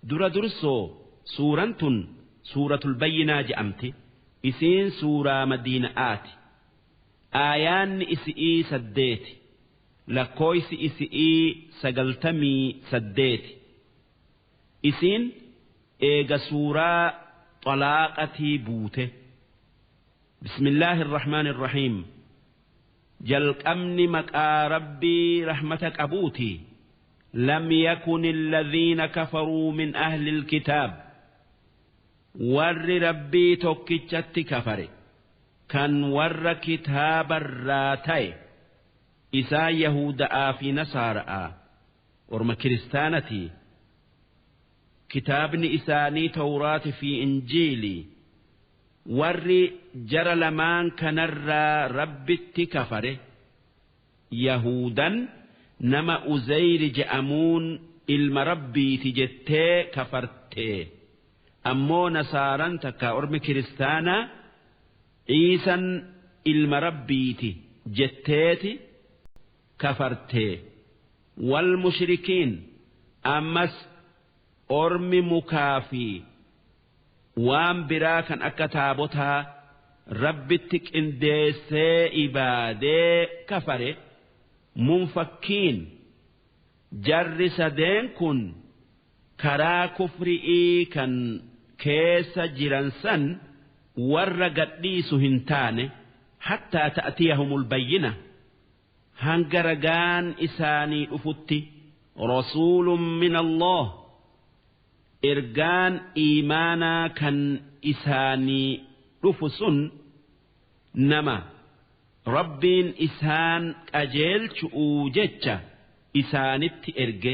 Dura dursoo suuraan tun suuratul bayyinaa je'amti. Isiin suuraa madiina'aati. Aayaanni isi'ii 8, lakkooysi isi'ii 98. Isiin eega suuraa xalaaqatii buute. Bismillaahi irrahmaani irrahiim. Jalqabni maqaa Rabbii rahmata qabuuti. Lam yakuni alladhiina kafaruu min ahli alkitaab. Warri Rabbii tokkichatti kafare kan warra kitaabarraa ta'e isaan Yahuda'aa fi Nasaara'aa orma kiristaanatii. Kitaabni isaanii Tawraati fi Injiilii. Warri jara lamaan kanarraa Rabbitti kafare Yahudan nama Uzayri je'amuun ilma Rabbiiti jettee kafartee. Ammoo Nasaaran takka ormi kiristaanaa Iisan ilma Rabbiiti jetteeti kafartee. Wal mushrikiin ammas ormi mukaa fi waan biraa kan akka taabotaa Rabbitti qindeessee ibaadee kafare munfakkiin. Jarri sadeen kun karaa kufri'ii kan keessa jiran san warra gadhiisu hin taane hattaa ta'tiyahumul bayyina hanga ragaan isaanii dhufutti. Rasuulun min Allah, ergaan iimaanaa kan isaanii dhufu sun nama Rabbiin isaan qajeelchu'uu jecha isaanitti erge.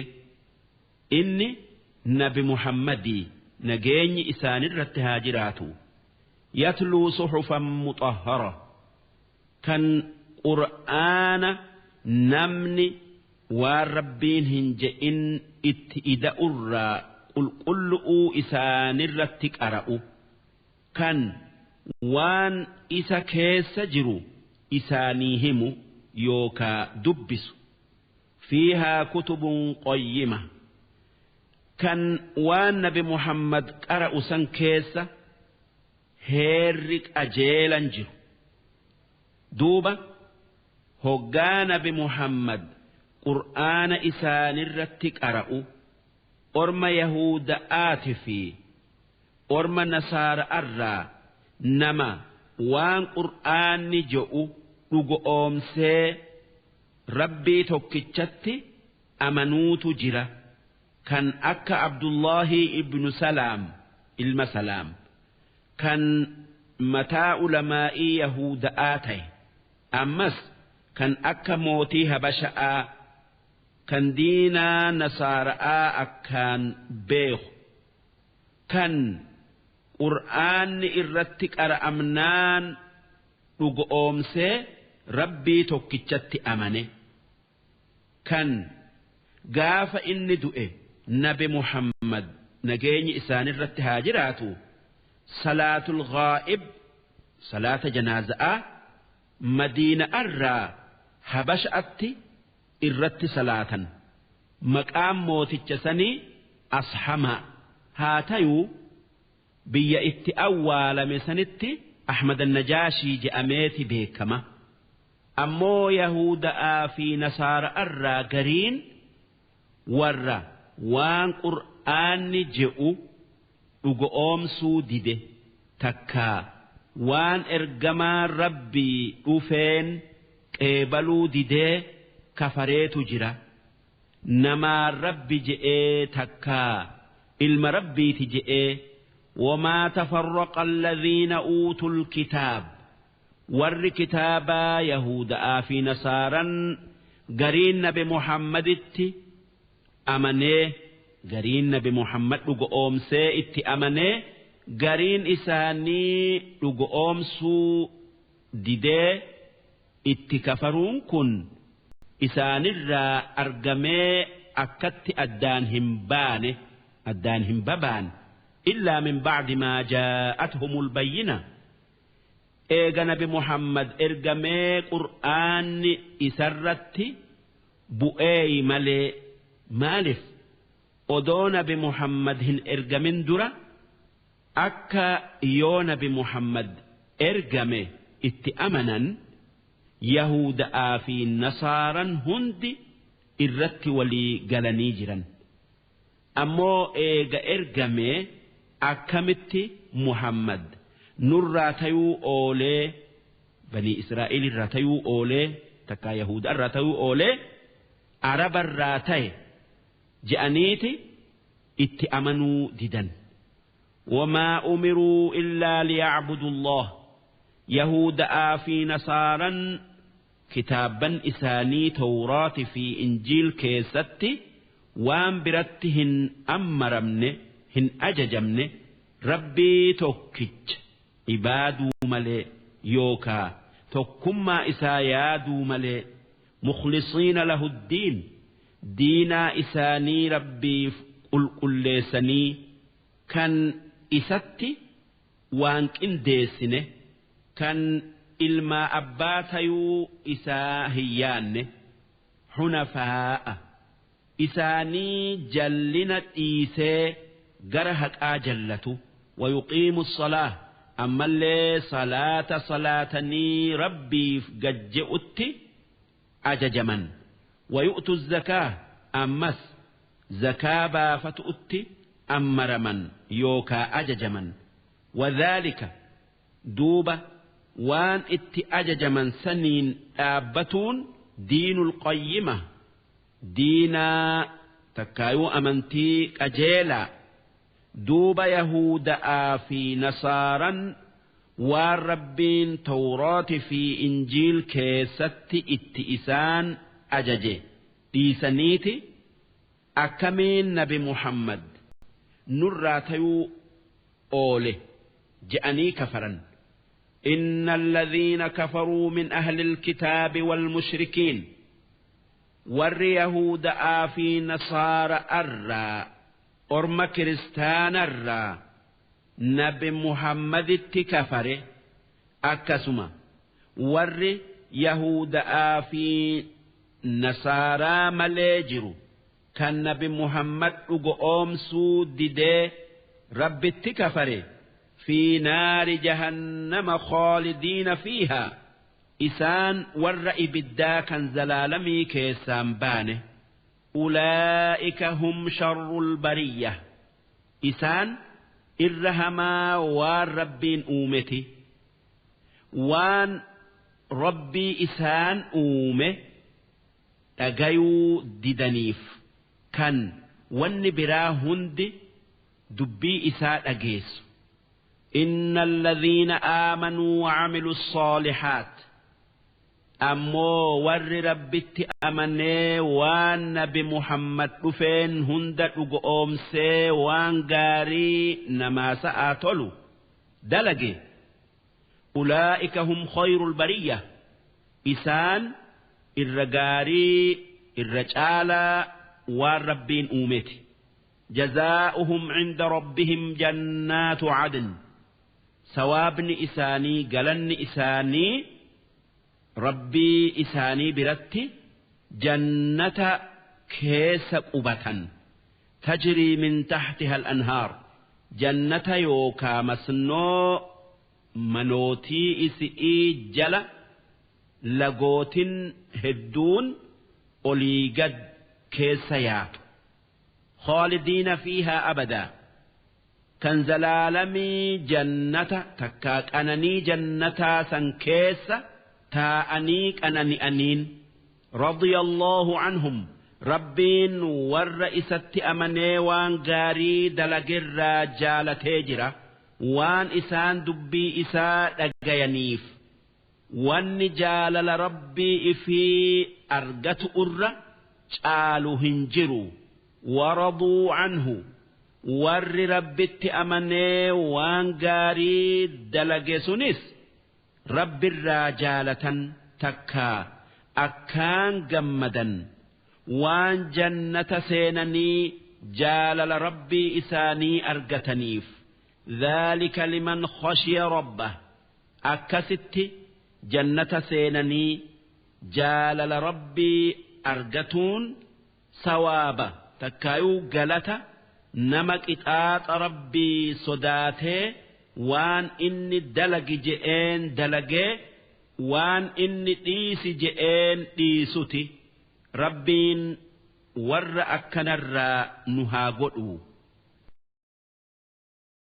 Inni Nabi Muhammadii nageenyi isaanirratti haa jiraatu. Yatluu suhufan mutahhara, kan Qur'aana namni waan Rabbiin hin je'in itti ida'urraa qulqullu'uu isaanirratti qara'u, kan waan isa keessa jiru isaanii himu yookaa dubbisu. Fiihaa kutubun qayyima, kan waan Nabi Muhammad qara'u san keessa heerri qajeelan jiru. Duuba hoggaa Nabi Muhammad Qur'aana isaanirratti qara'u orma Yahuda'aati fi orma Nasaara'arraa nama waan Qur'aanni je'u dhugoomsee Rabbii tokkichatti amanuutu jira, kan akka Abdullahi ibnu Salaam ilma Salaam kan mataa ulamaa'ii Yahuda'aa ta'e, ammas kan akka mootii Habasha'aa kan diinaa Nasaara'aa akkaan beeku, kan Qur'aanni irratti qara'amnaan dhugoomsee Rabbii tokkichatti amane, kan gaafa inni du'e Nabi Muhammad nageenyi isaanirratti haa jiraatu salaatul ghaa'ib salaata janaaza'aa Madiina'arraa Habasha'atti irratti salaatan. Maqaan mooticha sanii Ashamaa haa tayuu biyya itti awwaalame sanitti Ahmad Najaashii je'ameeti beekama. Ammoo Yahuda'aa fi Nasaara'arraa gariin warra waan Qur'aanni je'u dhugoomsuu dide takkaa waan ergamaan Rabbii dhufeen qeebaluu didee kafareetu jira. Namaan Rabbi je'ee takkaa ilma Rabbiiti je'ee. Wamaa tafarraqa alladhiina uutul kitaab, warri kitaabaa Yahuda'aa fi Nasaaran gariin Nabi Muhammaditti amanee, gariin Nabi Muhammad dhugoomsee itti amanee, gariin isaanii dhugoomsuu didee itti kafaruun kun isaanirraa argamee akkatti addaan hin baane, addaan hin babaan. Illaa min ba'di maa jaa'athumul bayyina, eega Nabi Muhammad ergamee Qur'aanni isarratti bu'eeyi malee. Maalif? Odoo Nabi Muhammad hin ergamin dura akka yoo Nabi Muhammad ergame itti amanan Yahuda'aa fi Nasaaran hundi irratti walii galanii jiran. Ammoo eega ergame akkamitti Muhammad nurraa tayuu oolee, Banii Israa'iil irraa tayuu oolee, takkaa Yahuda irraa tayuu oolee Arabarraa taye je'aniiti itti amanuu didan. وما أمروا إلا ليعبدوا الله. Yahuda'aa fi Nasaaran kitaabban isaanii Tawraati fi Injiil keessatti waan biratti hin ammaramne, hin ajajamne, Rabbii tokkicha ibaaduu malee yookaa tokkummaa isaa yaaduu malee. مخلصين له الدين, diinaa isaanii Rabbiif qulqulleessanii, kan isatti waan qindeessine, kan ilmaa abbaa tayuu isaa hin yaanne. حنفاء, isaanii jallina dhiisee gara haqaa jallatu. ويقيموا الصلاة, ammallee salaata salaatanii Rabbiif gajje'utti ajajaman. ويؤتوا الزكاة, ammas zakaa baafatu'utti ammaraman yookaa ajajaman. وذلك, duuba waan itti ajajaman saniin dhaabbatuun, دين القيمة, diinaa takkaayuu amantii qajeelaa. Duuba Yahuda'aa fi Nasaaran waan Rabbiin Tawraati fi Injiil keessatti itti isaan ajaje dhiisaniiti akkamiin Nabi Muhammad nurraa tayuu oole je'anii kafaran. إن الذين كفروا من أهل الكتاب والمشركين, warri Yahuda'aa fi Nasaara arraa orma kiristaanarraa Nabi Muhammaditti kafare, akkasuma warri Yahuda'aa fi Nasaaraa malee jiru kan Nabi Muhammad dhugo oomsuu didee Rabbitti kafare, في نار جهنم خالدين فيها, isaan warra ibiddaa kan zalaalamii keessaan baane. أولئك هم شر البرية, isaan irra hamaa waan Rabbiin uumeti. Waan Rabbii isaan uume dhagayuu didaniif, kan wanni biraa hundi dubbii isaa dhageessu. إن الذين آمنوا وعملوا الصالحات, ammoo warri Rabbitti amanee waan Nabi Muhammad dhufeen hunda dhugoomsee waan gaarii namaa sa'aa tolu dalage, أولئك هم خير البرية, isaan irra gaarii, irra caalaa waan Rabbiin uumeti. جزاؤهم عند ربهم جنات عدن, sawaabni isaanii, galanni isaanii Rabbii isaanii biratti jannata keessa qubatan. تجري من تحتها الأنهار, jannata yookaa masnoo manootii isi'ii jala lagootin hedduun olii gad keessa yaatu. خالدين فيها أبدا, kan zalaalamii jannata takkaa qananii jannataa san keessa taa'anii qanani'aniin. رضي الله عنهم, Rabbiin warra isatti amanee waan gaarii dalagirraa jaalatee jira, waan isaan dubbii isaa dhagayaniif. Wanni jaalala Rabbii ifii argatu irra caalu hin jiru. ورضوا عنه, warri Rabbitti amanee waan gaarii dalage sunis Rabbirraa jaalatan takkaa akkaan gammadan, waan jannata seenanii jaalala Rabbii isaanii argataniif. ذلك لمن خشي ربه, akkasitti jannata seenanii jaalala Rabbii argatuun sawaaba. Takkaayuu galata nama qixaaxa Rabbii sodaatee waan inni dalagi je'een dalagee waan inni dhiisi je'een dhiisuti. Rabbiin warra akkanarraa nu haa godhu.